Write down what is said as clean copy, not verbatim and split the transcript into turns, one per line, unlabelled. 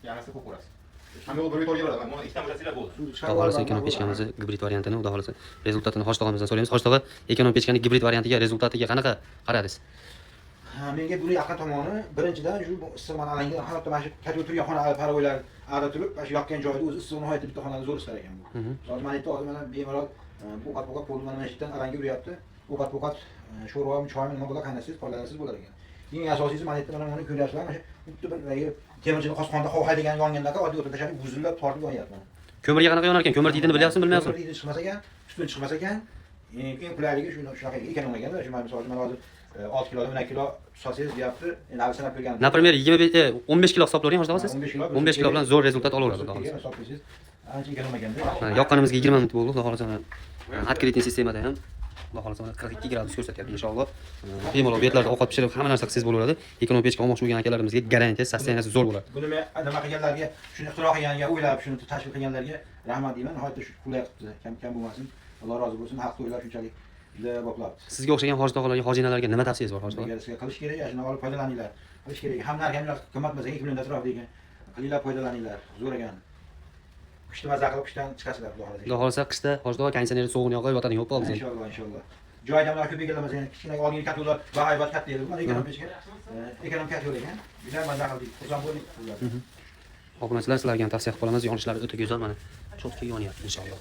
Yarasini ko'p ko'rasiz. Hamma yo'q birga to'g'ri keladi. Mana ikkita bo'shasanglar bo'ldi.
Xudo xohlasa, эконом pechkamizni gibrid variantini, xudo xohlasa, результат ini hoji tog'amizdan so'raymiz. Hoji tog'a, эконом pechkani gibrid variantiga, результат iga qanaqa qaradingiz?
Ha, menga buni yoqqan tomoni, birinchidan, shu issiq mana alanga hayotda mana shu katta turgan xona паровой lar arra turib, mana shu yoqqan joyda o'zi issiq nihoyatda bitta xonani zo'r isitar ekan bu. Hozir mana yerda hozir mana bemalol ovqat povqat bo'ldi, mana shu yerdan alanga uryapti. Ovqat povqat, sho'rvami, choymi, nima bo'ladi, qaynatsangiz, foydalansangiz bo'lar ekan. Eng asosiysi, mana yerda mana buni ko'ryapsizlar, mana shu xuddi bir haligi temirchilik qosxonada havo haydagan yongandaqa oddiy o'tin tashlab guzillab tortib yonyapti mana.
Ko'mirga qanaqa yonar ekan? Ko'mir hidini bilyapsizmi, bilmayapsizmi?
Ko'mir hidi chiqmas ekan, tutun chiqmas ekan. Eng qulayligi shu, shunaqa эконом ekanda. Shu mana misol uchun, mana hozir 6 kilodan 12 kilo solsangiz deyapti. Endi hali sinab ko'rganim.
Например, 25, 15 kilo hisoblayvering, hoji tog'a, siz.
15 kilo.
15 kilo bilan zo'r результат olaveradi, xudo xohlasa.
Hisob qilsangiz, ancha эконом ekanda.
Mana, yoqqanimizga 20 minut bo'ldi, xudo xohlasa, mana открытый sistemada ham, xudo xohlasa, mana 42 gradus ko'rsatyapti, inshaalloh. Bemalol bu yerlarda ovqat pishirib, hamma narsa qilsangiz bo'laveradi. Эконом pechka olmoqchi bo'lgan akalarimizga garantiya, состояние si zo'r bo'ladi.
Buni men nima qilganlarga, shuni ixtiro qilganga, o'ylab shuni tashkil qilganlarga rahmat deyman. Nihoyatda shu qulay qilibdi. Kam kam bo'lmasin. Alloh rozi bo'lsin. Haqni o'ylab shunchalik juda boplabdi.
Sizga o'xshagan hoji tog'alarga, hoji enalarga nima tavsiyangiz bor, hoji tog'a?
Agar sizga qilish kerak, shuni olib foydalaninglar. Qilish kerak. Ham narxi ham qimmat emas, 2 million atrofida ekan. Qilinglar, foydalaninglar. Zo'r ekan. Qishda maza qilib qishdan chiqasizlar, xudo xohlasa.
Xudo xohlasa, qishda, hoji tog'a, konditsioner sovuqni yoqib yotadigan bo'lib qoldi.
Inshaalloh, inshaalloh. Joyida bunaqa ko'p egallamasa, kichkina olgan котёл lar bahaybat katta edi. Mana эконом pechka. Эконом котёл ekan. Juda maza qildik. Xursand bo'ldik.
Obunachilar, sizlarga ham tavsiya qilib qolamiz. Yonishlari o'ta go'zal, mana. Чётко yonyapti, inshaalloh.